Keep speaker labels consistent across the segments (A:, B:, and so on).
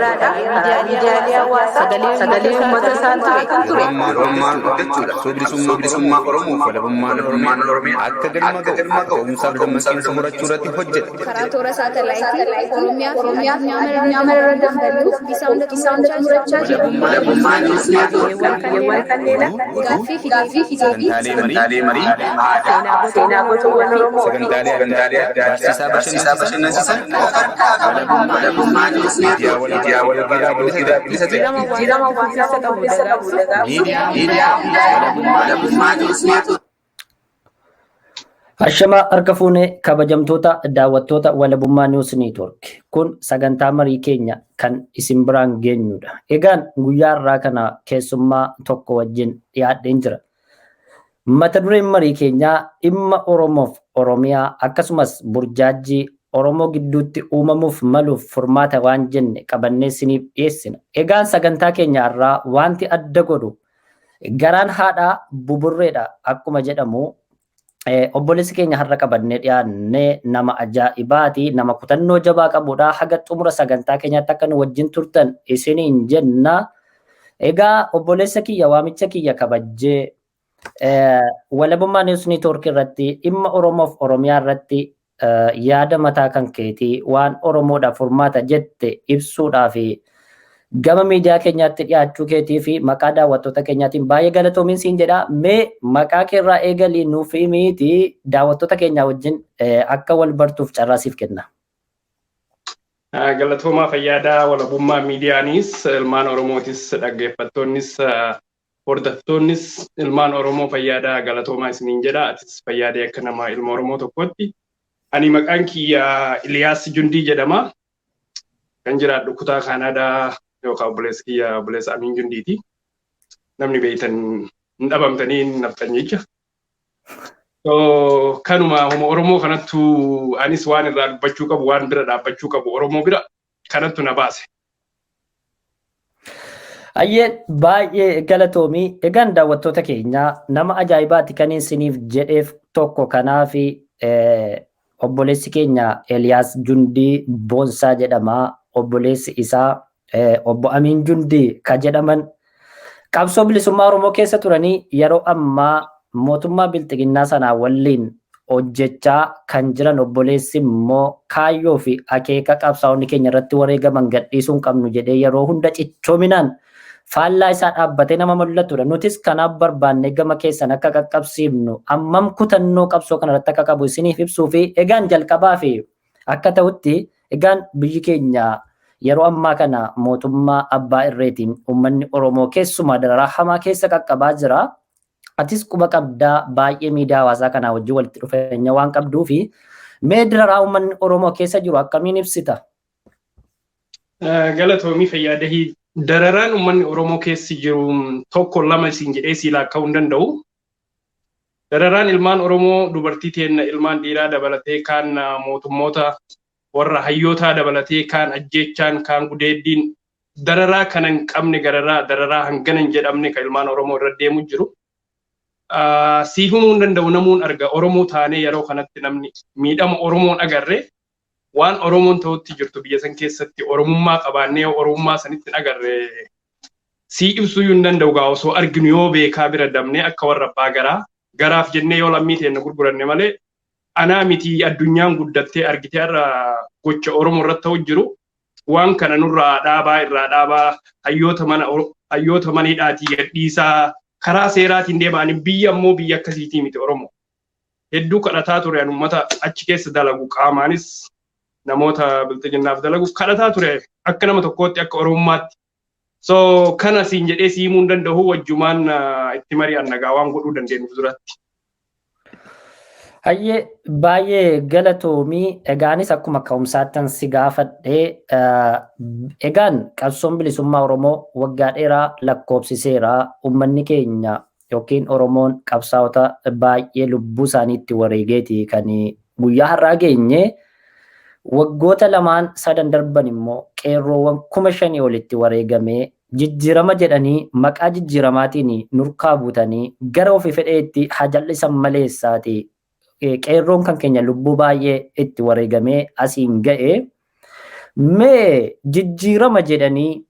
A: Miidiyaalee hawaasaa sagalee uummata isaan ture.
B: Yeroo ammaa guddachuudha. Bilisummaa Oromoo fi walabummaan Oromiyaa akka galma ga'u ka'umsaaf dammaqinsa horachuu irratti hojjeta.
C: Karaa toora saatalaayitii Oromiyaa fi addunyaa mara irra dambaluu isa hunda xumurachaa jira.
A: Walabummaa kanneen
C: Gaaffii fi deebii
B: Sagantaalee marii,
A: seenaa gosoowwan Oromoo
B: sagantaalee adda addaa, barsiisaa bashannansiisan, miidiyaa walabaa bilisa ta'e,
A: jijjiirama hawaasa qabu dagaagsuuf
B: miidiyaa walabummaa.
D: Hashamaa harka fuunee kabajamtoota daawwattoota Walabummaa News Network. Kun sagantaa marii keenya kan isin biraan geenyudha. Egaan guyyaa har'aa kana keessummaa tokko wajjin dhiyaadheen jira. Mata dureen marii keenyaa dhimma Oromoof Oromiyaa akkasumas burjaajii Oromoo gidduutti uumamuuf maluuf furmaata waan jenne qabannee isiniif dhiyeessina. Egaan sagantaa keenya har'aa wanti adda godhu garaan haadhaa buburreedha akkuma jedhamu obboleessi keenya har'a qabannee dhiyaannee nama ajaa'ibaati, nama kutannoo jabaa qabudha. Haga xumura sagantaa keenyaatti akka nu wajjin turtan isiniin jenna. Egaa obboleessa kiyya waamicha kiyya kabajjee Walabummaa News Network irratti dhimma Oromoof Oromiyaa irratti yaada mataa kan keetii waan Oromoodhaaf furmaata jette ibsuudhaaf gama miidiyaa keenyaatti dhiyaachuu keetii fi maqaa daawwattoota keenyaatiin baay'ee galatoomiin siin jedha. Mee maqaa keerraa eegalii nuuf himiiti daawwattoota keenyaa wajjin akka wal bartuuf carraa siif kenna.
E: Galatoomaa Fayyaadaa Walabummaa miidiyaanis ilmaan Oromootis dhaggeeffattoonnis hordoftoonnis ilmaan Oromoo Fayyaadaa galatoomaa isiniin jedha. Atis Fayyaadee akka nama ilma Oromoo tokkotti. Ani maqaan kiyya Iliyaas Jundii jedhama. Kan jiraadhu kutaa Kaanaadaa yookaan obboleessa kiyya obboleessa Amiin Jundiiti. Namni beeytan hin dhabamtanii nafxanyicha. So kanuma homa Oromoo kanattu anis waan irraa dubbachuu qabu waan bira dhaabbachuu qabu Oromoo bira kanattu na baase.
D: Ayyee baay'ee galatoomii. Egaan daawwattoota keenyaa nama ajaa'ibaati kan isiniif jedheef tokko kanaafi obboleessi keenya Eliyaas Jundii Boonsaa jedhama. Obboleessi isaa obbo Amiin Jundii ka jedhaman qabsoo bilisummaa Oromoo keessa turanii yeroo ammaa mootummaa bilxiginnaa sanaa waliin hojjechaa kan jiran obboleessi immoo kaayyoo fi akeeka qabsaa'onni keenya irratti wareegaman gadhiisuu hin qabnu jedhee yeroo hunda cichoominaan faallaa isaa dhaabbatee nama mul'atudha. Nutis kanaaf barbaannee gama keessan akka qaqqabsiifnu ammam kutannoo qabsoo kanarratti akka qabu isiniif ibsuu fi egaan jalqabaa fi akka ta'utti egaan biyyi keenya yeroo ammaa kana mootummaa abbaa irreetiin uummanni Oromoo keessumaa dararaa hamaa keessa qaqqabaa jira. Atis quba qabdaa baay'ee miidiyaa hawaasaa kanaa wajjin walitti dhufeenya waan qabduu fi mee dararaa uummanni Oromoo keessa jiru akkamiin ibsita?
E: Galatoomii Fayyaadahii dararaan uummanni Oromoo keessa jiru tokko lama isin jedhee sii laakka'uu hin danda'u. Dararaan ilmaan Oromoo dubartii teenna ilmaan dhiiraa dabalatee kaan mootummoota warra hayyootaa dabalatee kaan ajjeechaan kaan gudeeddiin dararaa kana hin qabne gararaa dararaa hangana hin jedhamne kan ilmaan Oromoo irra deemu jiru. Siif himuu hin danda'u namuun arga Oromoo taanee yeroo kanatti namni miidhama Oromoon agarre waan Oromoon ta'utti jirtu biyya san keessatti Oromummaa qabaannee Oromummaa sanitti hin agarre sii ibsuu hin danda'u gaa osoo arginu yoo beekaa bira dabnee akka warra abbaa garaa garaaf jennee yoo lammii teenna gurguranne malee anaa miti addunyaan guddattee argitee har'a gocha Oromoo irratti ta'u jiru waan kana nurraa dhaabaa irraa dhaabaa hayyoota mana hayyoota maniidhaatii gadhiisaa karaa seeraatiin deemanii biyya ammoo biyya akkasiitii miti Oromoo. Hedduu kadhataa ture an uummata achi keessa dalagu qaamaanis namoota bilxiginnaaf dalagu kadhataa ture akka nama tokkootti akka Oromummaatti. So kana siin jedhee si himuu hin danda'u wajjumaan itti mari'anna gaa waan godhuu dandeenyu duratti.
D: Hayyee baay'ee galatoomii. Egaanis akkuma ka'umsaattan si gaafadhee egaan qabsoon bilisummaa Oromoo waggaa dheeraa lakkoofsiseera. Uummanni keenya yookiin Oromoon qabsaa'ota baay'ee lubbuu isaaniitti wareegeeti kan guyyaa har'aa geenye. Waggoota lamaan sadan darban immoo qeerroowwan 5,000 olitti wareegamee jijjiirama jedhanii maqaa jijjiiramaatiin nurkaa buutanii gara ofii fedheetti haa jal'isan maleessaati. Qeerroon kan keenya lubbuu baay'ee itti wareegamee asiin ga'e. Mee jijjiirama jedhanii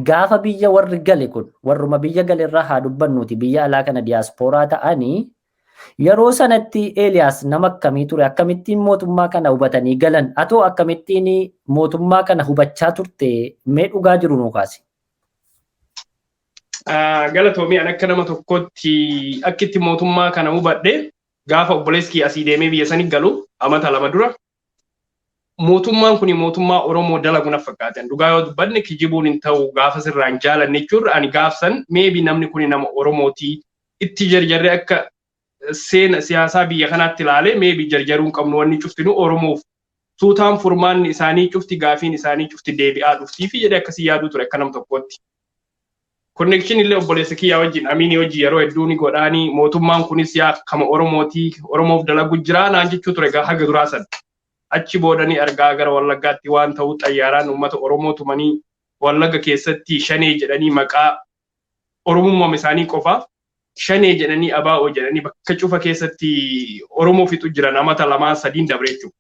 D: gaafa biyya warri gale kun, warruma biyya gale irraa haa dubbannuuti, biyya alaa kana diyaaspooraa ta'anii, yeroo sanatti Eeliyaas nama akkamii ture? Akkamittiin mootummaa kana hubatanii galan? Atoo akkamittiin mootummaa kana hubachaa turte? Mee dhugaa jiru nuu kaasi.
E: Galatoomii. An akka nama tokkotti akkitti mootummaa kana hubadhe, gaafa obboleessi asii deemee biyya sanii galu amata 2 dura, mootummaan kun mootummaa Oromoo dalagu na fakkaatan. Dhugaa yoo dubbanne, kijibuun hin ta'u, gaafa sirraan jaalanne jechuudha. Ani gaafsan maybe namni kun nama Oromootii itti jarjarree akka seena siyaasaa biyya kanaatti ilaalee, maybe jarjaruu hin qabnu, wanni cuftinu Oromoof tuutaan furmaanni isaanii cufti, gaafiin isaanii cufti deebi'aa dhuftii fi jedhee akkasii yaaduu ture akka nam tokkootti. Connection illee obboleessa kiyyaa wajjin, Amiinii wajjin, yeroo hedduu ni godhaanii, mootummaan kunis yaa kama Oromootii, Oromoof dalagu jira naan jechuu ture haga duraa san. Achi boodanii argaa gara Wallaggaatti waan ta'u, xayyaaraan uummata Oromoo tumanii, Wallagga keessatti shanee jedhanii, maqaa Oromummaa isaanii qofaaf shanee jedhanii, abaa'oo jedhanii bakka cufa keessatti Oromoo fixu jiran amata 2 3n dabre jechuudha.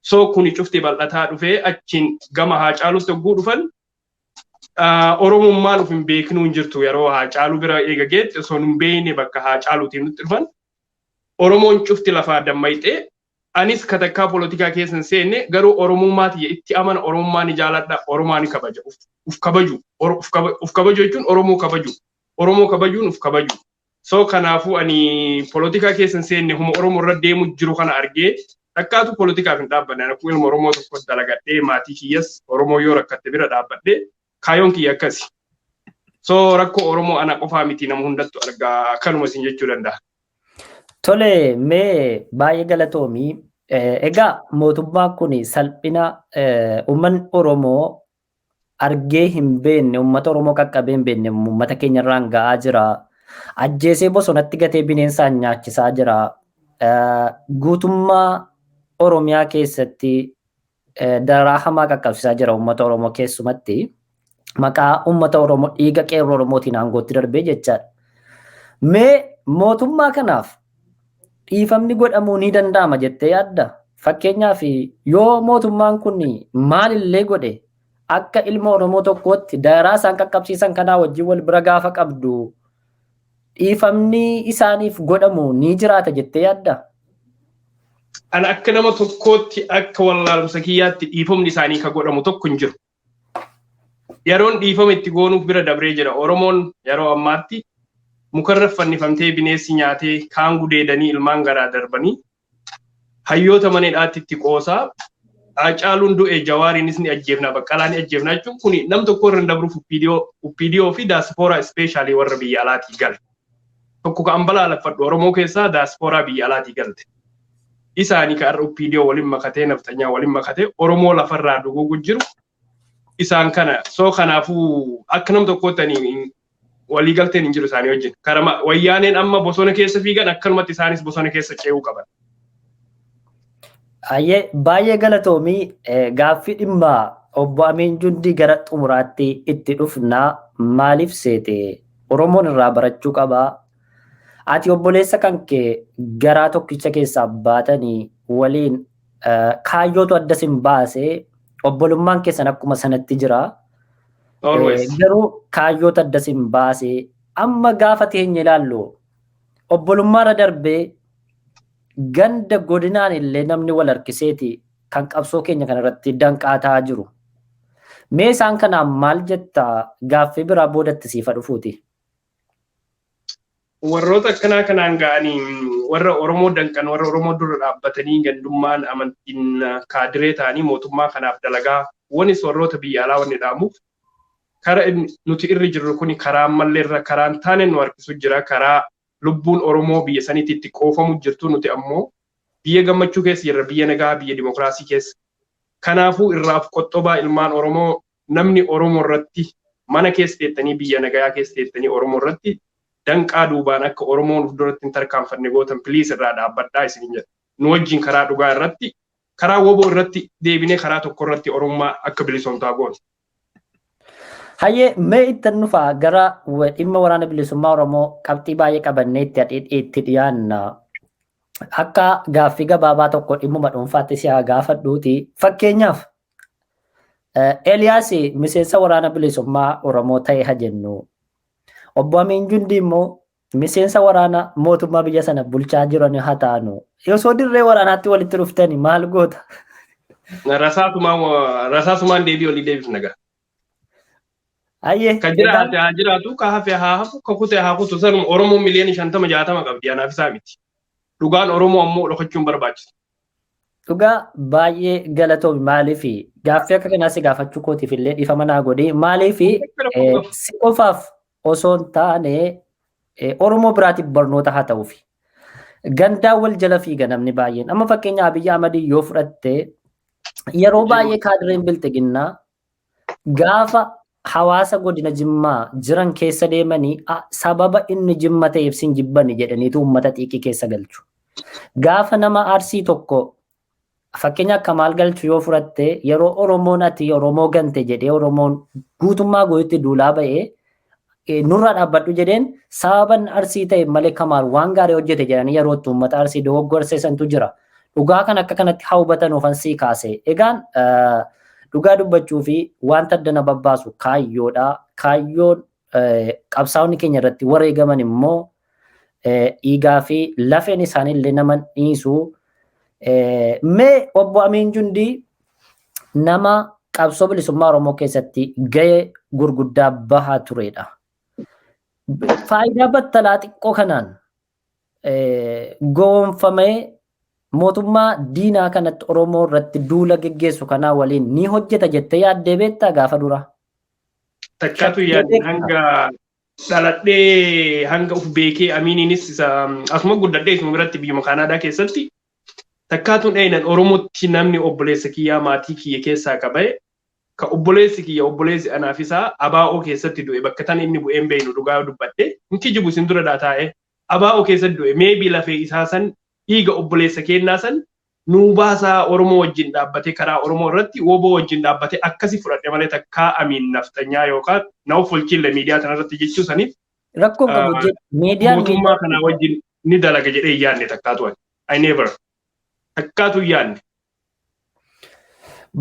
E: So kuni cufti bal'ataa dhufee achiin gama Haacaaluutti hogguu dhufan, Oromummaan of hin beeknuu hin jirtu. Yeroo Haacaaluu bira eega geette, osoo hin beekne bakka Haacaaluutiin nutti dhufan, Oromoon cufti lafaa dammayxee. Anis katakkaa polotikaa keessa hin seenne, garuu Oromummaa tiyya itti amana, Oromummaa ni jaaladha, Oromaa ni kabaja. Uf kabaju, uf kabaju jechuun Oromoo kabaju, Oromoo kabajuun uf kabaju. So kanaafuu ani polotikaa keessa hin seenne, huma Oromoo irra deemu jiru kana argee takkaatu polotikaaf hin dhaabbanne. Ani akkuma ilma Oromoo tokko dalagadhee, maatii kiyyas Oromoo yoo rakkatte bira dhaabbadhee, kaayoon kiyya akkasi. So rakkoo Oromoo ana qofaa miti, nama hundattu argaa, akkanuma isin jechuu danda'a.
D: Tole, mee baay'ee galatoomii. Egaa mootummaan kun salphina uummanni Oromoo argee hin beekne, uummata Oromoo qaqqabee hin beekne uummata keenya irraan ga'aa jira. Ajjeesee bosonatti gatee bineensaan nyaachisaa jira. Guutummaa Oromiyaa keessatti dararaa hamaa qaqqabsiisaa jira uummata Oromoo keessumatti. Maqaa uummata Oromoo, dhiiga qeerroo Oromootiin aangootti darbee jechaadha. Mee mootummaa kanaaf dhiifamni godhamuu ni danda'ama jettee yaadda? Fakkeenyaaf, yoo mootummaan kun maalillee godhe, akka ilma Oromoo tokkootti dararaa isaan qaqqabsiisan kanaa wajjin wal bira gaafa qabdu, dhiifamni isaaniif godhamu ni jiraata jettee yaadda?
E: Ana akka nama tokkootti, akka wallaalumsa kiyyaatti, dhiifamni isaanii ka godhamu tokko hin jiru. Yeroon dhiifama itti goonuuf bira dabree jira. Oromoon yeroo ammaatti mukarra fannifamtee bineensi nyaatee, kaan gudeedanii ilmaan garaa darbanii, hayyoota mana hidhaatti itti qoosaa, Haacaaluun du'e, Jawaariinis ni ajjeefna, Baqqalaa ni ajjeefna jechuun kuni nam tokko irra hin dabruuf OPDO fi daaspooraa, especially warra biyya alaatii gale. Tokko kan balaaleffadhu Oromoo keessaa daaspooraa biyya alaatii galte. Isaanii ka har'a OPDO waliin makatee, naftanyaa waliin makatee Oromoo lafarraa duguugu jiru isaan kana. So kanaafuu akka nam tokkootti ani waliigalteen hin jiru isaanii wajjin. Karama wayyaaneen amma bosona keessa fiigan, akkanumatti isaanis bosona keessa ce'uu qaban.
D: Baay'ee galatoomii. Gaaffii dhimma obbo Amiin Jundii gara xumuraatti itti dhufnaa. Maaliif seete, Oromoon irraa barachuu qabaa. Ati obboleessa kan kee garaa tokkicha keessaa baatanii waliin kaayyootu adda sin baasee, obbolummaan keessan akkuma sanatti jira. Garuu kaayyoota adda sin baasee, amma gaafa teenya ilaallu, obbolummaarra darbee ganda godinaan illee namni wal harkiseeti kan qabsoo keenya kanarratti danqaa ta'aa jiru. Mee isaan kanaan maal jetta? Gaaffii biraa boodatti siifa dhufuuti.
E: Warroota akkanaa kanaan ga'anii warra Oromoo danqan, warra Oromoo dura dhaabbatanii gandummaan, amantiin kaadiree ta'anii mootummaa kanaaf dalagaa wanis, warroota biyya alaa wanni dhaamuuf, kara nuti irra jirru kuni karaa malleerra karaan taane nu harkisu jira, karaa lubbuun Oromoo biyya saniitti itti qoofamu jirtu. Nuti ammoo biyya gammachuu keessa jirra, biyya nagaa, biyya dimokiraasii keessa. Kanaafuu irraaf qoxxobaa ilmaan Oromoo, namni Oromoo irratti mana keessa teettanii, biyya nagayaa keessa teettanii, Oromoo irratti danqaa duubaan akka Oromoon of duratti hin tarkaanfanne gootan, please irraa dhaabbadhaa isin jedha. Nu wajjin karaa dhugaa irratti, karaa woboo irratti deebinee, karaa tokko irratti Oromummaa akka bilisoomtaa goonu.
D: Hayyee, mee ittan dhufaa gara dhimma Waraana Bilisummaa Oromoo, qabxii baay'ee qabannee itti dhiyaanna. Akka gaaffii gabaabaa tokko dhimmuma dhuunfaatti si haa gaafadhuuti. Fakkeenyaaf Eliyaas miseensa Waraana Bilisummaa Oromoo ta'e haa jennu. Obbo Amiin Jundii immoo miseensa waraana mootummaa biyya sana bulchaa jiran haa ta'anu. Osoo dirree waraanaatti walitti dhuftani maal goota?
E: Rasaasumaan deebii olii deebifna gaa.
D: Ayyee.
E: Kan jiraate haa jiraatu, ka hafe haa hafu, ka kute haa kutu. Sanuma Oromoo miliyoona 50 60 qabdi, anaaf isaa miti. Dhugaan Oromoo ammoo dhokachuun barbaachisu.
D: Dhugaa baay'ee galatoomi. Maaliif gaaffii akka kanaa si gaafachuu kootiif illee dhiifama naa godhi. Maaliif si qofaaf osoo hin taane Oromoo biraatiif barnoota haa ta'uufi. Gandaa wal jala fiiga namni baay'een. Amma fakkeenya Abiyyi Ahmad yoo fudhatte, yeroo baay'ee kaadireen bilxiginnaa gaafa hawaasa godina Jimmaa jiran keessa deemanii sababa inni Jimma ta'eef sin jibbani jedhaniitu uummata xiiqii keessa galchu. Gaafa nama Arsii tokko, fakkeenya akka maal galchu yoo fudhatte, yeroo Oromoon ati Oromoo gante jedhee Oromoon guutummaa guututti duulaa ba'ee nurraa dhaabbadhu jedheen, sababan Arsii ta'e malee Kamaal waan gaarii hojjete jedhanii yeroo itti uummata Arsii dogoggorsiisantu jira. Dhugaa kan akka kanatti haa hubatanuufan sii kaase. Egaan dhugaa dubbachuu fi wanta adda na babbaasu kaayyoodha. Kaayyoon qabsaa'onni keenya irratti wareegaman immoo dhiigaa fi lafeen isaanii illee nama dhiisu. Mee obbo Amiin Jundii nama qabsoo bilisummaa Oromoo keessatti gahee gurguddaa bahaa turedha. Faayidaa battalaa xiqqoo kanaan gowwoomfamee mootummaa diinaa kanatti Oromoo irratti duula geggeessu kanaa waliin ni hojjeta jettee yaaddee beektaa gaafa dura?
E: Takkaatu yaadde. Hanga dhaladhee, hanga uf beekee, Amiiniinis isa asuma guddadhee, isuma biratti biyyuma Kaanaadaa keessatti takkaatuun eenan Oromootti namni obboleessa kiyyaa maatii kiyya keessaa qabee, ka obboleessi kiyya, obboleessi anaaf isaa ABO keessatti du'e, bakka tan inni bu'een beeynu. Dhugaa dubbadhe, hin kijibu, isin dura taa'ee ABO keessatti du'e. Maybe lafee isaa san, dhiiga obboleessa kennaa san nuu baasaa, Oromoo wajjin dhaabbatee, karaa Oromoo irratti WBO wajjin dhaabbatee akkasi fudhadhe malee takkaa Amiin nafxanyaa yookaan na of olchiille miidiyaa kanarratti jechuu saniif
D: Rakkoon qabu miidiyaan
E: mootummaa kanaa wajjin ni dalaga jedhee hin yaadne takkaatu ani. I never. Takkaatu hin yaadne.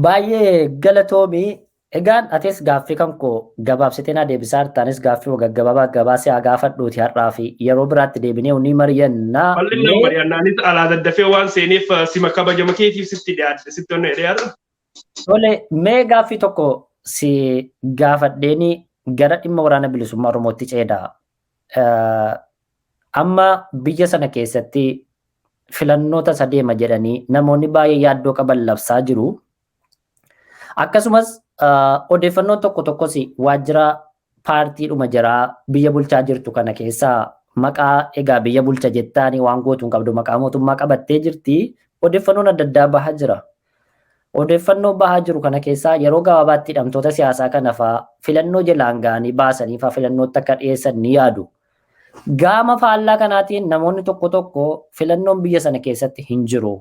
D: Baay'ee galatoomii. Egaan atis gaaffii kan koo gabaabsitee naa deebisaa jirtaanis, gaaffii gaggabaabaa gabaasee haa gaafadhuuti har'aa fi yeroo biraatti deebinee ni mari'annaa.
E: Bal'inaan mari'annaanis alaa daddafee waan seeneef sima kabajama keetiif sitti dhiyaadhe, sitti onnee dhiyaadha.
D: Tole, mee gaaffii tokko si gaafadheeni gara dhimma Waraana Bilisummaa Oromootti ceedaa. Amma biyya sana keessatti filannoo tasa deema jedhanii namoonni baay'ee yaaddoo qaban labsaa jiru. Akkasumas odeeffannoon tokko tokkos waajjira paartiidhuma jiraa biyya bulchaa jirtu kana keessaa, maqaa egaa biyya bulcha jettaanii waan gootuun qabdu, maqaa mootummaa qabattee jirti. Odeeffannoon adda addaa bahaa jira. Odeeffannoo bahaa jiru kana keessaa yeroo gabaabaatti hidhamtoota siyaasaa kana fa'aa filannoo jalaan ga'anii baasanii fa'aa filannootti akka dhiyeessan ni yaadu. Gama faallaa kanaatiin namoonni tokko tokko filannoon biyya sana keessatti hin jiru.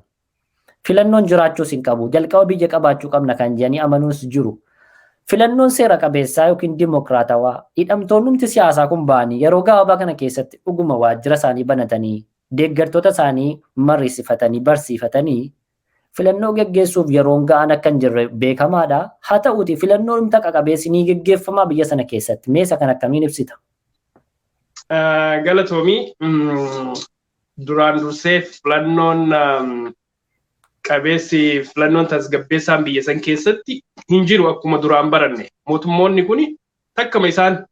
D: Filannoon jiraachuus hin qabu. Jalqaba biyya qabaachuu qabna kan jedhanii amanuus jiru. Filannoon seera qabeessaa yookiin dimokiraatawaa, hidhamtoonnumti siyaasaa kun ba'anii yeroo gabaabaa kana keessatti dhuguma waajjira isaanii banatanii, deeggartoota isaanii mariisifatanii, barsiifatanii filannoo geggeessuuf yeroon ga'an akka hin jirre beekamaadha. Haa ta'uuti filannoo dhumta qaqabeessi ni geggeeffamaa biyya sana keessatti. Meesa kan akkamiin ibsita?
E: Galatoomii. Duraan dursee filannoon qabeessi, filannoon tasgabbeessaan biyya san keessatti hin jiru akkuma duraan baranne. Mootummoonni kun takkama isaan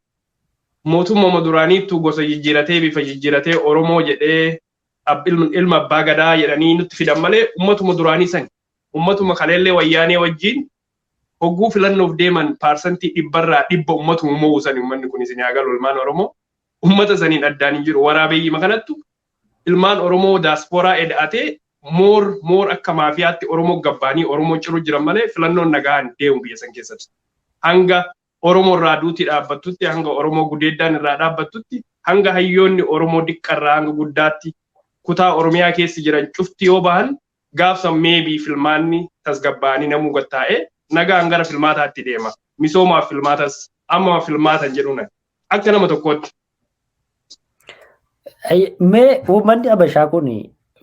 E: mootummaa duraaniittu gosa jijjiiratee, bifa jijjiiratee, Oromoo jedhee, ilma abbaa gadaa jedhanii nutti fidan malee ummatuma duraanii san, ummatuma kaleellee Wayyaanee wajjin hogguu filannoof deeman 100% ummatuma mo'u sani. Ummanni kun isin haa galu, ilmaan Oromoo ummata saniin addaan hin jiru. Waraabeeyyima kanattu ilmaan Oromoo daaspooraa eda'atee moor akka maafiyaatti Oromoo gabbaanii Oromoo ciru jiran malee filannoon nagaan deemu biyya san keessatti. Hanga Oromoo irraa duuti dhaabbattutti, hanga Oromoo gudeeddaan irraa dhaabbattutti, hanga hayyoonni Oromoo diqqarraa hanga guddaatti kutaa Oromiyaa keessa jiran cufti yoo bahan, gaafsan maybe filmaanni tasgabbaa'anii namuu gattaa'ee nagaan gara filmaataatti deema. Misoomaaf filmaatas amma filmaatan jedhuun akka nama tokkootti.
D: Mee uummanni Abashaa kun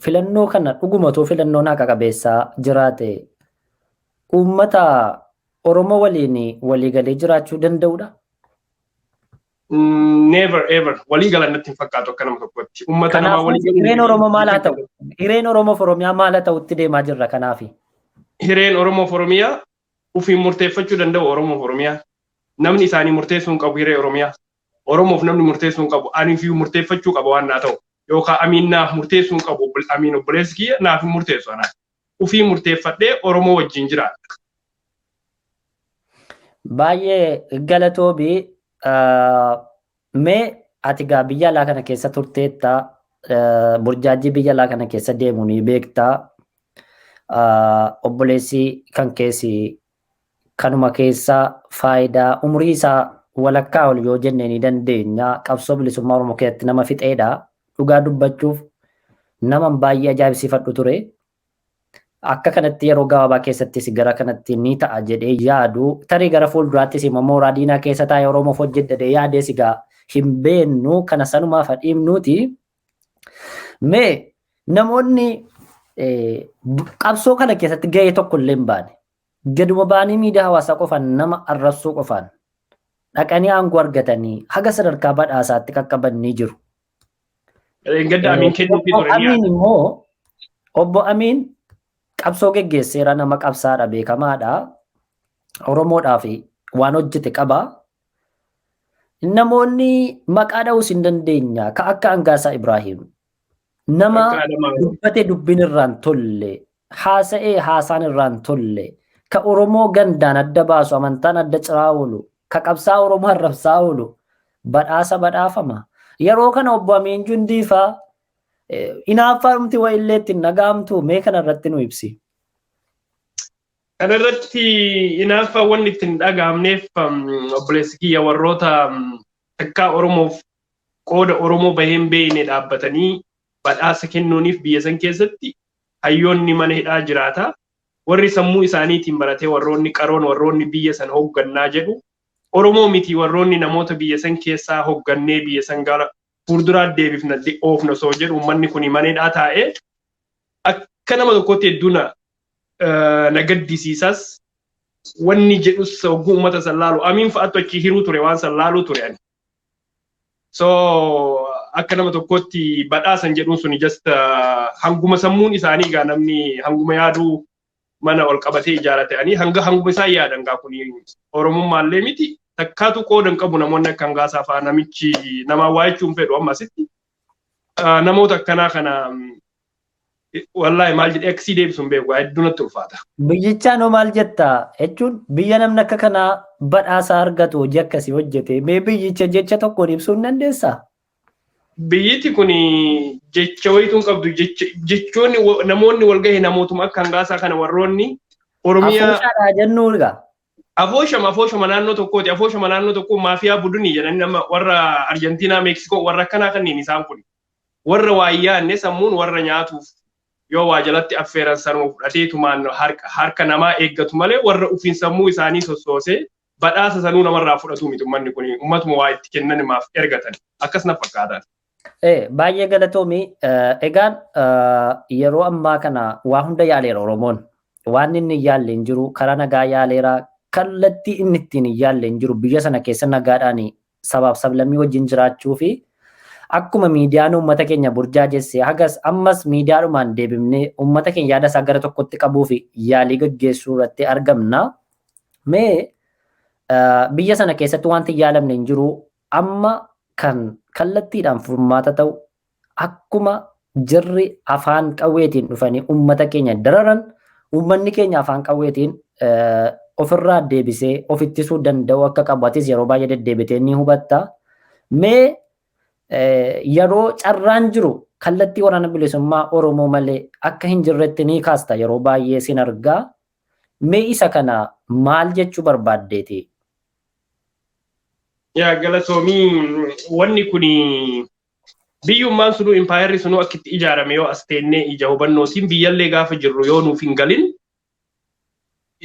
D: filannoo kana dhugumatoo filannoon haqa qabeessaa jiraate, uummata Oromoo waliin waliigalee jiraachuu danda'udha?
E: Never ever walii galan natti hin fakkaatu akka nama tokkotti. Uummata namaa walii
D: galu. Hireen Oromoo maal haa ta'u? Hireen Oromoof Oromiyaa maal haa ta'utti deemaa jirra kanaafi?
E: Hireen Oromoof Oromiyaa ofiin murteeffachuu danda'u Oromoof Oromiyaa. Namni isaanii murteessuu hin qabu hiree Oromiyaa. Oromoof namni murteessuu hin qabu. Ani fi murteeffachuu qaba waan naa ta'u. Yookaan Amiin naaf murteessuu hin qabu. Amiin obboleessi kiyya naaf hin murteessu anaaf. Ofii murteeffadhee Oromoo wajjin jiraadha.
D: Baay'ee galatoomi. Mee ati gaa biyya alaa kana keessa turteetta, burjaajii biyya alaa kana keessa deemu ni beekta. Obboleessi kan keessi kanuma keessa faayidaa umurii isaa walakkaa ol yoo jenne ni dandeenya. Qabsoo bilisummaa Oromoo keessatti nama fixeedha. Dhugaa dubbachuuf nama baay'ee ajaa'ibsiifadhu ture. Akka kanatti yeroo gabaabaa keessattis gara kanatti ni ta'a jedhee yaadu, tarii gara fuulduraattis immoo mooraa diinaa keessa taa'ee Oromoof hojjedhee yaadees egaa hin beennu, kana sanumaaf dhiibnuuti. Mee namoonni qabsoo kana keessatti gahee tokko illee hin baane, gaduma ba'anii miidiyaa hawaasaa qofaan nama arrabsuu qofaan dhaqanii aangoo argatanii haga sadarkaa badhaasaatti qaqqaban ni jiru.
E: Gadda Amiin kennuufii ture.
D: Amiin immoo, obbo Amiin qabsoo geggeesseera, nama qabsaadha, beekamaadha. Oromoodhaaf waan hojjete qaba. Namoonni maqaa dha'uus hin dandeenya. Ka akka Angaasaa Ibraahim. Nama dubbate dubbiin irraan tolle, haasa'ee haasaan irraan tolle, ka Oromoo gandaan adda baasu, amantaan adda ciraa oolu, ka qabsaa Oromoo arrabsaa oolu, badhaasa badhaafama. Yeroo kana obbo Amiin Jundii faa hinaaffaa dhumti wayillee ittiin dhaga'amtu, mee kana irratti nu ibsi.
E: Kana irratti hinaaffaa wanni ittiin dhaga'amneef, obboleessi kiyya, warroota takkaa Oromoof qooda Oromoo bahee hin beekne dhaabbatanii badhaasa kennuuniif biyya san keessatti hayyoonni mana hidhaa jiraata. Warri sammuu isaaniitiin baratee, warroonni qaroon, warroonni biyya san hooggannaa jedhu Oromoo miti. Warroonni namoota biyya san keessaa hooggannee biyya san gara fuulduraa deebifna oofna osoo jedhu uummanni kun mana hidhaa taa'ee akka nama tokkotti hedduu na gaddisiisas. Wanni jedhus hogguu uummata san laalu Amiin fa'aatu achi hiruu ture, waan san laaluu ture ani. So akka nama tokkotti badhaasan jedhuun suni just hanguma sammuun isaanii gaa, namni hanguma yaaduu mana ol qabatee ijaarate ani hanga hanguma isaan yaadan gaa. Kuni Oromummaallee miti, takkaatu qooda hin qabu. Namoonni akka Hangaasaa fa'aa, namichi namaa waa jechuun fedhu amma asitti namoota akkanaa kana wallaahi maal jedhee akkasii deebisu hin beeku, hedduu natti ulfaata.
D: Biyyichaan hoo maal jetta jechuun, biyya namni akka kanaa badhaasa argatu, hojii akkasii hojjete, mee biyyicha jecha tokkoon ibsuu hin dandeessaa?
E: Biyyiti kun jecha wayituu hin qabdu. Jechoonni namoonni wal gahe namootuma akka Hangaasaa kana, warroonni Oromiyaa.
D: Afooshaadhaa jennuu egaa.
E: Afooshama, afooshama naannoo tokkooti. Afooshama naannoo tokkoo, maafiyaa budunii jedhanii nama warra Arjentiinaa, Meeksikoo, warra akkanaa kanneen isaan kun. Warra waa hin yaadne, sammuun warra nyaatuuf yoo waa jalatti affeeran sanuma fudhateetumaan harka namaa eeggatu malee, warra ofiin sammuu isaanii sossoosee badhaasa sanuu namarraa fudhatu miti uummanni kun, uummatuma waa itti kennan maaf ergatan, akkas na fakkaatan.
D: Baay'ee galatoomi. Egaan yeroo ammaa kana waa hunda yaaleera Oromoon. Waan inni hin yaalle hin jiru. Karaa nagaa yaaleera. Kallattii inni ittiin hin yaalle hin jiru. Biyya sana keessa nagaadhaan sabaaf sablammii wajjin jiraachuu fi akkuma miidiyaan uummata keenya burjaajesse, hagas ammas miidiyaadhumaan deebifnee uummata keenya yaada isaa gara tokkotti qabuu fi yaalii gaggeessuu irratti argamna. Mee biyya sana keessatti wanti hin yaalamne hin jiru. Amma kan kallattiidhaan furmaata ta'u, akkuma jirri afaan qawweetiin dhufanii uummata keenya dararan, uummanni keenya afaan qawweetiin ofirraa deebisee of ittisuu danda'u akka qabu atis yeroo baay'ee deddeebitee ni hubatta. Mee yeroo carraan jiru kallattii Waraana Bilisummaa Oromoo malee akka hin jirretti ni kaasta, yeroo baay'ee sin argaa. Mee isa kana maal jechuu barbaaddeeti?
E: Yaa galatoomii, wanni kun biyyummaan sunuu, impaayerri sunuu akka itti ijaarame yoo as teennee ija hubannootiin biyyallee gaafa jirru yoo nuuf hin galin,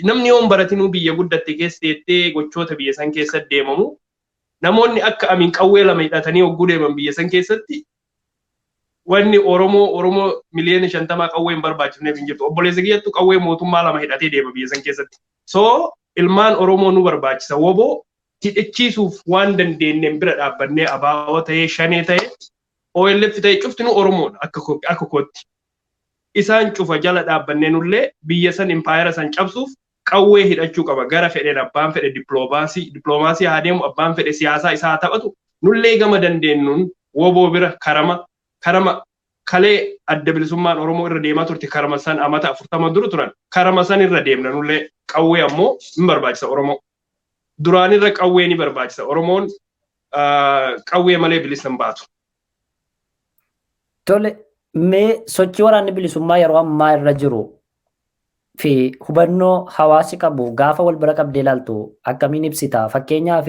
E: namni yoo hin baratinuu biyya guddatte keessa teettee gochoota biyya san keessa deemamu, namoonni akka Amiin qawwee lama hidhatanii hogguu deeman biyya san keessatti, wanni Oromoo 50 miliyoona qawwee hin barbaachifneef hin jirtu. Obboleessa kiyyattu qawwee mootummaa lama hidhatee deema biyya san keessatti. So Ilmaan Oromoo nu barbaachisa. Woboo hidhachiisuuf waan dandeenyeen bira dhaabbannee ABO ta'ee, Shanee ta'ee, OLF ta'ee cufti nu Oromoodha akka kootti. Isaan cufa jala dhaabbannee nullee biyya san impaayera san cabsuuf qawwee hidhachuu qaba. Gara fedheen abbaan fedhe dippiloomaasii haa deemu, abbaan fedhe siyaasaa isaa haa taphatu. Nullee gama dandeenyuun woboo bira karama kalee adda bilisummaan Oromoo irra deemaa turte karama san amata 40 dura turan karama san irra deemna nullee qawwee ammoo hin barbaachisa Oromoo. Duraan irra qawwee ni barbaachisa. Oromoon qawwee malee bilisa hin baatu.
D: Tole, mee sochii waraanni bilisummaa yeroo ammaa irra jiru fi hubannoo hawaasi qabu gaafa wal bira qabdee ilaaltu akkamiin ibsita? Fakkeenyaaf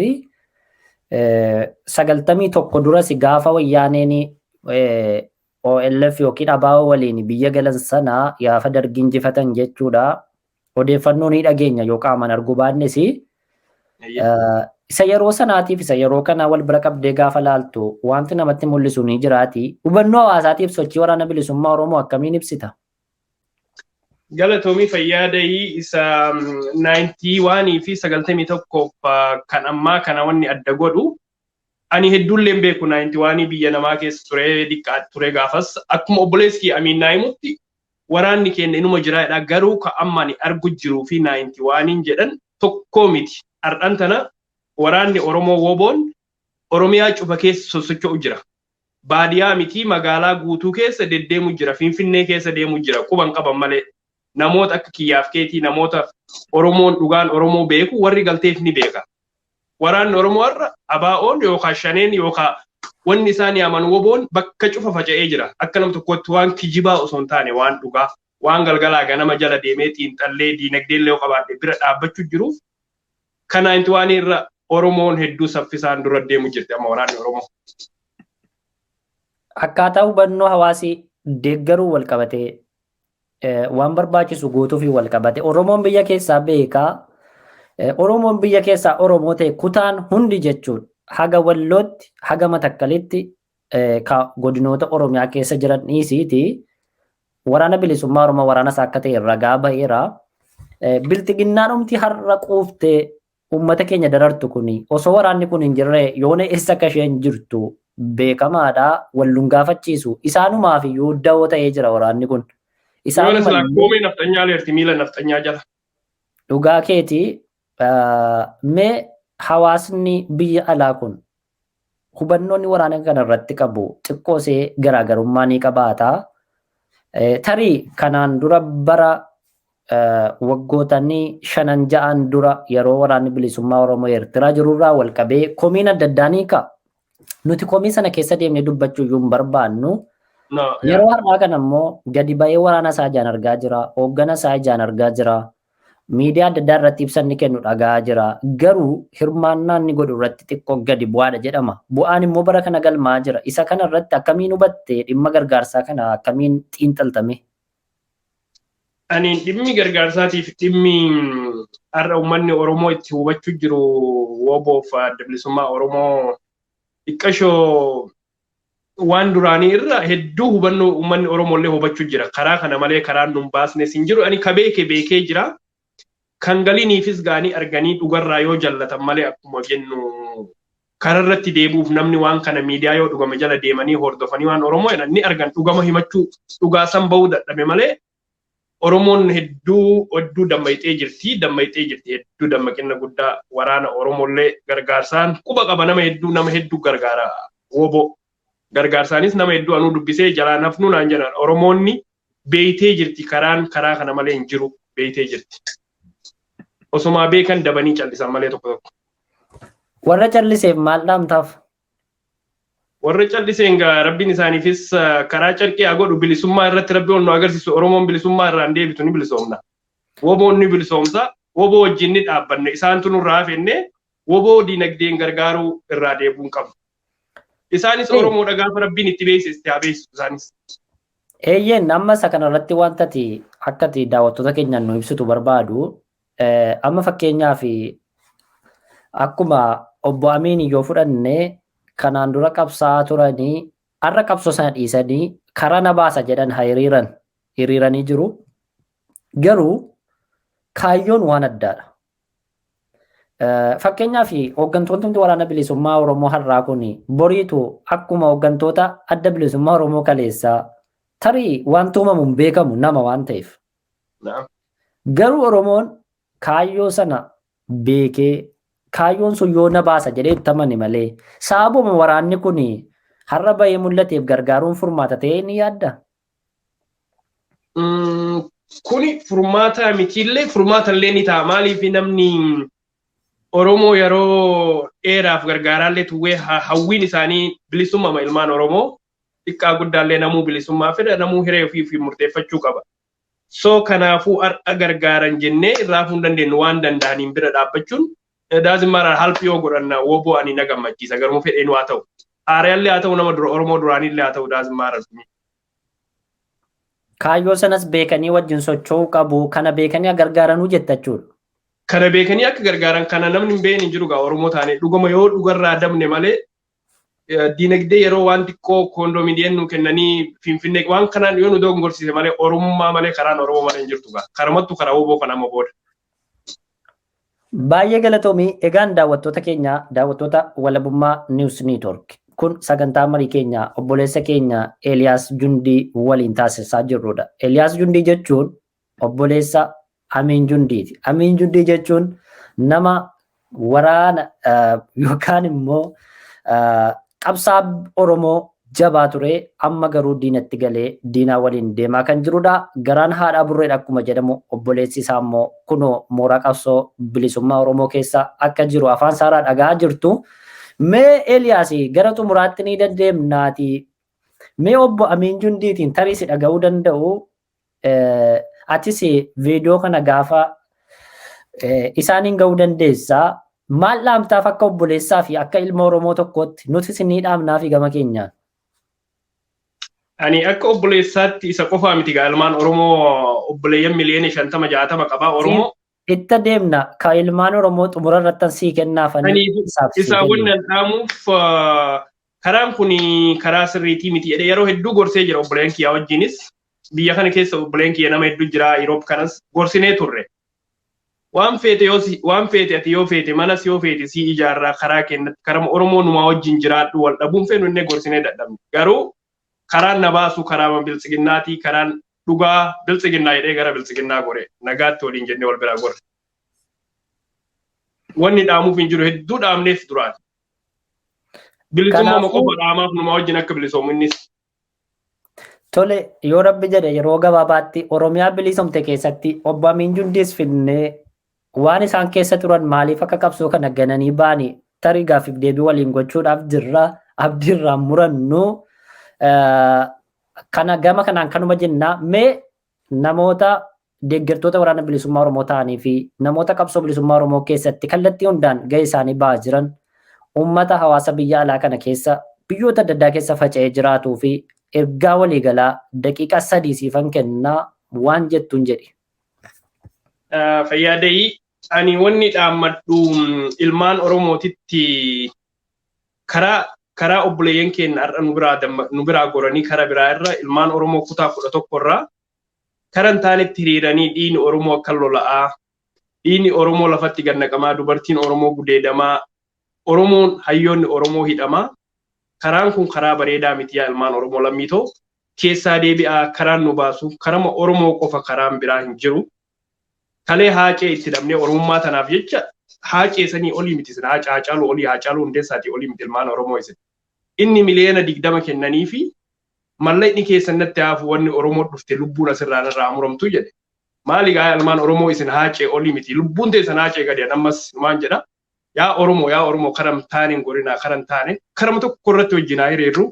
D: 91 duras gaafa wayyaaneen OLF yookiin ABO waliin biyya galan sana gaafa dargii injifatan jechuudha. Odeeffannoo ni dhageenya yoo qaamaan arguu baannes. Isa yeroo sanaatiif isa yeroo kana wal bira qabdee gaafa laaltu wanti namatti mul'isu ni jiraati. Hubannoo hawaasaatiif sochii waraana bilisummaa Oromoo akkamiin ibsita?
E: Galatoomii fayyaadayii isa 91 fi 91 kan ammaa kana wanni adda godhu ani hedduullee beeku 91 biyya namaa keessa ture diqqaa ture gaafas akkuma obboleessi Amiin Naayimutti waraanni keenya inuma jiraadha garuu ka amma ani argu jiruu fi 91 jedhan tokkoo miti. Har'an tana waraanni Oromoo woboon Oromiyaa cufa keessa sosocho'u jira. Baadiyaa miti magaalaa guutuu keessa deddeemu jira. Finfinnee keessa deemu jira. Quban qaban malee. Namoota akka kiyyaaf keetii namoota Oromoon dhugaan Oromoo beeku warri galteef ni beeka. Waraanni Oromoo har'a ABO'n yookaan Shaneen yookaan wanni isaan yaaman woboon bakka cufa faca'ee jira. Akka nama tokkotti waan kijibaa osoo hin taane waan dhugaa waan galgalaa ganama jala deemee xiinxallee diinagdee illee qabaadhe bira dhaabbachuu jiruuf kanaan waan irra Oromoon hedduu saffisaan dura deemu jirti amma waraanni Oromoo.
D: Akkaataa hubannoo hawaasii deeggaruu wal qabatee waan barbaachisu guutuu fi wal qabate Oromoon biyya keessaa beekaa. Oromoon biyya keessaa Oromoo ta'e kutaan hundi jechuudha. Haga Wallootti, haga Matakkalitti godinoota Oromiyaa keessa jiran dhiisiiti. Waraana bilisummaa Oromoo waraana isaa akka ta'e ragaa ba'eera. Bilxiginnaan dhumti har'a quuftee uummata keenya darartu kuni osoo waraanni kun hin jirre yoona eessa akka isheen jirtu beekamaadha. Walluun gaafachiisu. Isaanumaaf iyyuu dawoo ta'ee jira waraanni kun.
E: Yoona silaa koomee nafxanyaa leerti miila nafxanyaa jala.
D: Dhugaa keetii mee hawaasni biyya alaa kun hubannoonni waraana kana irratti qabu xiqqoosee garaagarummaa ni qabaata. Tarii kanaan dura bara waggootanii 5 6 dura yeroo waraanni bilisummaa Oromoo Eertiraa jirurraa wal qabee komiin adda addaa ni ka'a. Nuti komii sana keessa deemnee dubbachuu iyyuu hin barbaannu. Yeroo har'aa kana immoo gadi ba'ee waraana isaa ijaan argaa jira. Hooggana isaa ijaan argaa jira. Miidiyaa adda addaa irratti ibsa inni kennu dhaga'aa jira. Garuu hirmaannaa inni godhu irratti xiqqoo gadi bu'aadha jedhama. Bu'aan immoo bara kana galmaa jira. Isa kana irratti akkamiin hubatte dhimma gargaarsaa kana akkamiin xiinxaltame?
E: Ani dhimmi gargaarsaatiif dhimmi har'a uummanni Oromoo itti hubachuu jiru woboof adda bilisummaa Oromoo xiqqashoo waan duraanii irra hedduu hubannoo uummanni Oromoo illee hubachuu jira. Karaa kana malee karaan nun baasnes hin jiru. Ani ka beeke beekee jira. Kan galiiniifis gaanii arganii dhugarraa yoo jallatan malee akkuma jennu kararratti deebi'uuf namni waan kana miidiyaa yoo dhugame jala deemanii hordofanii waan Oromoo jedhan ni argan dhugama himachuu dhugaa san bahuu dadhabe malee Oromoon hedduu hedduu dammayxee jirti dammayxee jirti hedduu dammaqina guddaa waraana Oromollee gargaarsaan quba qaba nama hedduu gargaara woboo gargaarsaanis nama hedduu anuu dubbisee jalaa nafnuu naan jedhan Oromoonni beeytee jirti karaan karaa kana malee hin jiru beeytee jirti. Osumaa beekan dabanii callisan malee tokko tokko.
D: Warra calliseef maal dhaamtaaf?
E: Warra calliseen rabbiin isaaniifis karaa carqii haa godhu bilisummaa irratti rabbi ol nu agarsiisu Oromoon bilisummaa irraa hin deebitu ni bilisoomna. Woboon ni bilisoomsa. Woboo wajjin ni dhaabbanne isaantu nurraa hafenne woboo diinagdeen gargaaruu irraa deebi'uu hin qabu. Isaanis Oromoodha gaafa rabbiin itti beeksiste haa beeksisu isaanis.
D: Eeyyeen amma isa kanarratti wanta ati akka ati daawwattoota keenyaan nu ibsitu barbaadu amma fakkeenyaaf akkuma obbo Amiin yoo fudhanne kanaan dura qabsaa'aa turanii har'a qabsoo sana dhiisanii karaa na baasa jedhan haa hiriiranii jiru. Garuu kaayyoon waan addaadha. Fakkeenyaaf hooggantoonni waraana bilisummaa Oromoo har'aa kun boriitu akkuma hooggantoota adda bilisummaa Oromoo kaleessaa tarii wanti uumamu hin beekamu nama waan ta'eef. Garuu Oromoon kaayyoo sana beekee kaayyoon sun yoo na baasa jedhee itti amane malee sababuma waraanni kun har'a bahee mul'ateef gargaaruun furmaata ta'ee ni yaadda?
E: Kuni furmaata mitiillee furmaata illee ni ta'a. Maaliif namni Oromoo yeroo dheeraaf gargaaraallee tuwwee hawwiin isaanii bilisummaa ilmaan Oromoo xiqqaa guddaallee namuu bilisummaa fedha, namuu hiree ofii ofii murteeffachuu qaba. So kanaafuu har'a gargaaran jennee irraa hin dandeenyu, waan danda'aniin bira dhaabbachuun daazimmaaraan halpii yoo godhanna woboo ani na gammachiisa, garuu fedheen haa ta'u. Haaraallee haa ta'u, nama dura Oromoo duraanillee haa ta'u, daazimmaaraan.
D: Kaayyoo sanas beekanii wajjin socho'uu qabu, kana beekanii gargaaranuu jetta jechuudha.
E: Kana beekanii akka gargaaran, kana namni hin beekne hin jiru gaa. Oromoo taane dhuguma yoo dhugarraa dabne malee diinagdee yeroo waan xiqqoo koondoominiyeem nu kennanii Finfinnee waan kanaan yoo nu dogongorsiise malee Oromummaa malee karaan Oromoo malee hin jirtu gaa. Karamattu karaa woboo kana amma booda.
D: Baay'ee galatoomii. Egaan daawwattoota keenya, daawwattoota Walabummaa News Network, kun sagantaa marii keenya obboleessa keenya Eeliyaas Jundii waliin taasisaa jirrudha. Eeliyaas Jundii jechuun obboleessa Amiin Jundiiti. Amiin Jundii jechuun nama waraana yookaan immoo qabsaa Oromoo jabaa ture, amma garuu diinatti galee diinaa waliin deemaa kan jirudha. Garaan haadhaa burreedha akkuma jedhamu, obboleessi isaa immoo kunoo mooraa qabsoo bilisummaa Oromoo keessa akka jiru afaan saaraa dhagaa jirtu. Mee Eeliyaas, gara xumuraatti ni dandeemnaati. Mee obbo Amiin Jundiitiin tarii si dhaga'uu danda'u. Atis viidiyoo kana gaafa isaaniin ga'uu dandeessaa. Maal dhaamtaaf akka obboleessaa fi akka ilma Oromoo tokkootti? Nuti isinii dhaamnaa fi gama keenyaan?
E: Ani akka obboleessaatti isa qofaa miti gaa, ilmaan Oromoo obboleeyyan miliyoona 50 60 qabaa Oromoo.
D: Itta deemna ka ilmaan Oromoo xumura irratti sii kennaafanii.
E: Isaa wannan dhaamuuf, karaan kun karaa sirriitii miti jedhee yeroo hedduu gorsee jira obboleeyyan kiyyaa wajjinis. Biyya kana keessa obboleeyyan kiyya nama hedduu jira, Europe kanas gorsinee turre. Waan feete yoo waan feete ati yoo feete manas yoo feete si ijaarraa, karaa kennatti karama Oromoo numaa wajjin jiraadhu, wal dhabuun feenu innee gorsinee dadhabne. Garuu karaan na baasu karaa biltsiginnaatii, karaan dhugaa biltsiginnaa jedhee gara biltsiginnaa gore, nagaatti waliin jennee wal biraa gorre. Wanni dhaamuuf hin jiru, hedduu dhaamneef duraan. Bilisummaa qofa dhaamaaf, numaa wajjin akka bilisoomu innis.
D: Tole, yoo Rabbi jedhe yeroo gabaabaatti Oromiyaa bilisomte keessatti obbo Amiin Jundiis finnee waan isaan keessa turan, maaliif akka qabsoo kana gananii ba'anii tarii gaaffiif deebii waliin gochuudhaaf jirra, abdiirraa murannu. Kana gama kanaan kanuma jennaa. Mee namoota deeggartoota waraana bilisummaa Oromoo ta'anii fi namoota qabsoo bilisummaa Oromoo keessatti kallattii hundaan gahee isaanii ba'aa jiran, uummata hawaasa biyya alaa kana keessa biyyoota adda addaa keessa faca'ee jiraatuu fi ergaa waliigalaa daqiiqaa 3 siifan kennaa, waan jettuun jedhi.
E: Fayyaadayii, ani wanni dhaammadhu ilmaan Oromootitti karaa obboleeyyan keenya har'a nu biraa goranii karaa biraa irra ilmaan Oromoo kutaa 11 irraa karaa hin taanetti hiriiranii dhiigni Oromoo akka lola'aa, dhiigni Oromoo lafatti gannaqamaa, dubartiin Oromoo gudeedamaa, Oromoon hayyoonni Oromoo hidhamaa, karaan kun karaa bareedaa miti. Yaa ilmaan Oromoo lammiitoo, keessaa deebi'aa. Karaan nu baasu karama Oromoo qofa, karaan biraa hin jiru. Kalee haacee itti dhabnee Oromummaa tanaaf jecha, haacee sanii olii miti isin, Haacaaluu olii, Haacaaluu Hundeessaatii olii miti ilmaan Oromoo isin. Inni miliyoona 20 kennanii fi mallaqni keessan natti haafu, wanni Oromoo dhufte lubbuun asirraa narraa muramtu jedhe. Maali gaa ilmaan Oromoo, isin haacee olii miti, lubbuun teessan haacee gadi. Ammas maan jedha, yaa Oromoo, yaa Oromoo, karam taane hin gorinaa, karan taane karama tokko irratti wajjin haa hiriirru,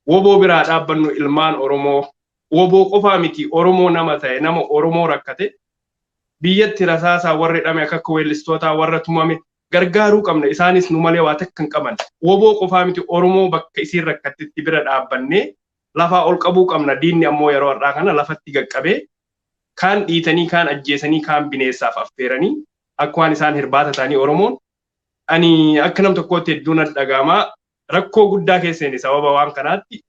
E: woboo biraa dhaabbannu. Ilmaan Oromoo, woboo qofaa miti, Oromoo nama ta'e, nama Oromoo rakkate, biyyatti rasaasaa warri dhame, akka akka weellistootaa warra tumame gargaaruu qabna. Isaanis nu malee waa takka hin qaban. Woboo qofaa miti, Oromoo bakka isiin rakkattetti bira dhaabbannee lafaa ol qabuu qabna. Diinni ammoo yeroo har'aa kana lafatti qaqqabee kaan dhiitanii, kaan ajjeesanii, kaan bineessaaf affeeranii akka waan isaan hirbaata ta'anii. Oromoon ani akka nam tokkootti hedduu na dhaga'ama, rakkoo guddaa keesseen sababa waan kanaatti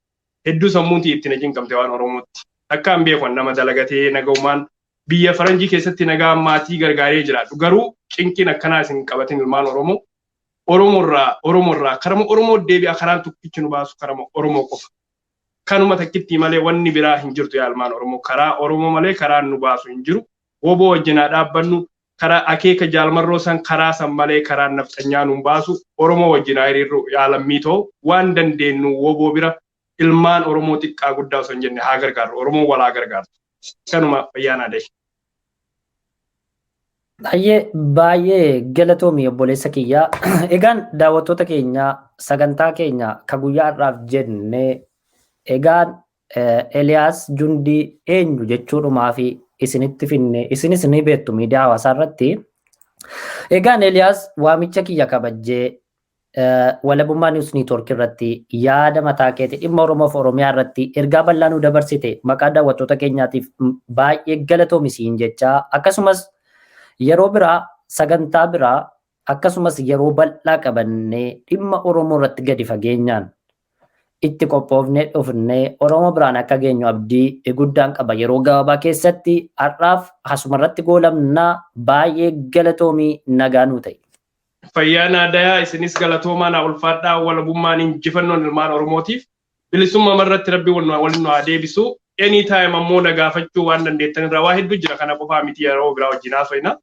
E: hedduu sammuuti itti na cinqamte waan Oromootti. Akka hin beeku, nama dalagatee nagaumaan biyya faranjii keessatti nagaa maatii gargaaree jiraadhu. Garuu Cinqiin akkanaa isin qabatin ilmaan Oromoo. Oromoorraa Oromoorraa karama Oromoo deebi'a, karaan tokkichi nu baasu karama Oromoo qofa. Kanuma takkitti malee wanni biraa hin jirtu yaa ilmaan Oromoo. Karaa Oromoo malee karaan nu baasu hin jiru. Woboo wajjin haa dhaabbannu. Karaa akeeka jaalmarroo san, karaa san malee karaan nafxanyaa nu baasu. Oromoo wajjin haa hiriirru yaa lammiitoo, waan dandeenyu woboo bira ilmaan Oromoo xiqqaa guddaa osoo hin jenne haa gargaarru. Oromoo walaa gargaartu. Kanuma, fayyaanaa dahi.
D: Baay'ee baay'ee galatoomi obboleessa kiyyaa. Egaan daawwattoota keenya, sagantaa keenya ka guyyaa har'aaf jenne egaan Eliyaas Jundii eenyu jechuudhumaa fi isinitti finne, isinis ni beektu miidiyaa hawaasaa irratti. Egaan Eliyaas waamicha kiyya kabajjee Walabummaa News Network irratti yaada mataa keetii dhimma Oromoo fi Oromiyaa irratti ergaa bal'aa nu dabarsite maqaa daawwattoota keenyaatiif baay'ee galatoomi siin jechaa, akkasumas yeroo biraa sagantaa biraa akkasumas yeroo bal'aa qabannee dhimma Oromoo irratti gadi fageenyaan itti qophoofnee dhufnee Oromoo biraan akka geenyu abdii guddaan qaba yeroo gabaabaa keessatti. Har'aaf asumarratti goolabnaa, baay'ee galatoomii, nagaa nuu ta'e.
E: Fayyaa dayaa, isinis galatoomaa, naa ulfaadhaa. Walabummaan injifannoon ilmaan Oromootiif, bilisummaa irratti rabbi waliin nu haa deebisu. Anytime ammoo na gaafachuu waan dandeettan irraa waa hedduu jira, kana qofaa miti, yeroo biraa wajjin haasofna.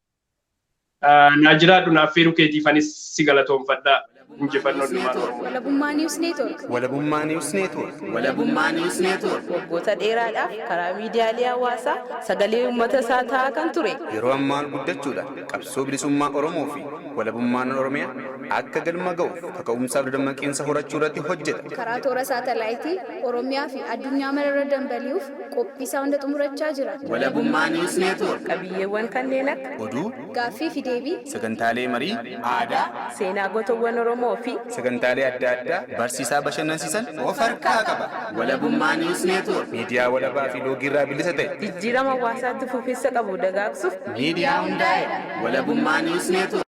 E: Naa jiraadhu, naaf feeruu keetiif anis si galatoomfadha. Injifannoon ilmaan Oromoo.
C: Walabummaa News Network.
B: Walabummaa News Network.
A: Walabummaa News Network. Waggoota dheeraadhaaf karaa miidiyaalee hawaasaa sagalee uummata isaa ta'aa kan ture.
B: Yeroo ammaan guddachuudhaan qabsoo bilisummaa Oromoo fi walabummaan Oromiyaa akka galma ga'uuf kaka'umsaaf dadammaqiinsa horachuu irratti hojjeta.
C: Karaa toora saatalaayitii Oromiyaa fi addunyaa mararra dambali'uuf qophii isaa hunda xumurachaa jira.
B: Walabummaa News Network.
A: Qabiyyeewwan kanneen akka
B: oduu,
C: gaaffii fi deebii,
B: sagantaalee marii, aadaa,
A: seenaa gootowwan Oromoo fi
B: sagantaalee adda addaa barsiisaa bashannansiisan of harkaa qaba.
F: Walabummaa News Network.
B: Miidiyaa walabaa fi loogiirraa bilisa ta'e.
A: Jijjiirama hawaasaatti fufiinsa qabu dagaagsuuf
F: miidiyaa hundaa'edha. Walabummaa News Network.